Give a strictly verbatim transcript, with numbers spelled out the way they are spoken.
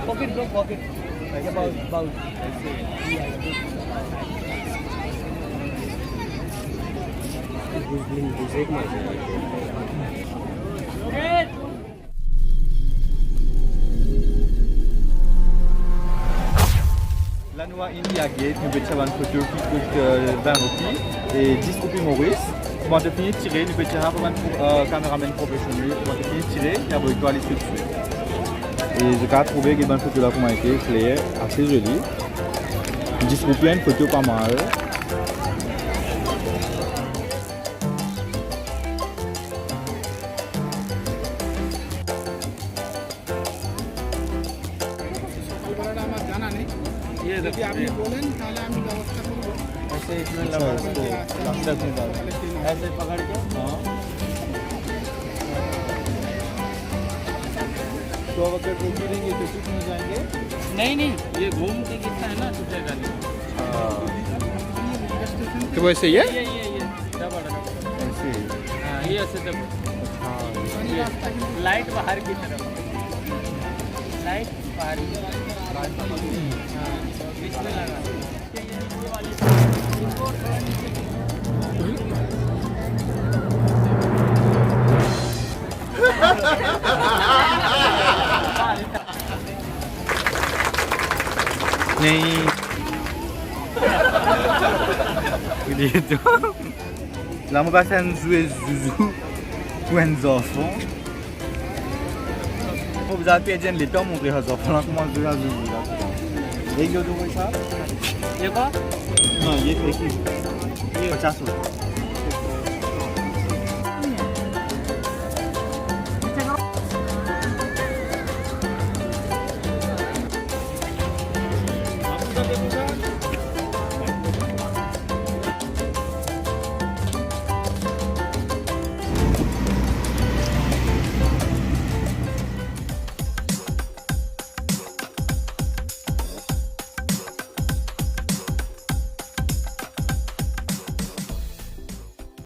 Pocket, bro, pocket. About, about. La nou a India Gate, nou pe tir bann foto ki kout, euh, vin roupi e dis roupi Moris. Kouma to fini tire, nou pe tir par bann, euh, kameramann profesionel. Kouma to fini tire, nou avoy twa li toutswit. E zot kapav trouve ki bann foto la kouma ete kler, ase zoli. Dis roupi enn foto, pa mal. ये देखो, ये। ऐसे इसमें लगा दो, प्लास्टिक में डाल दो। ऐसे पकड़ के, हाँ। तो अब अगर वो गिरेंगे तो टूट नहीं जाएंगे? नहीं, नहीं, ये घूम के गिरता है ना, टूटेगा नहीं। हाँ। तो वैसे ही है? ये, ये, ये, ये, डबल, डबल। ऐसे ही। हाँ, ये ऐसे दबो। हाँ। ये लाइट बाहर की तरफ। लाइट बाहर की तरफ। हाँ, इसमें लगा। नहीं। ये तो। La, mo pas enn zwe zouzou pou enn zanfan. Mo bizin perdi enn letan, montre sa zanfan la kouma zwe a zouzou la. Ek dot ou sa? ये कौन? Non, ye ek li. Ye. Pachas.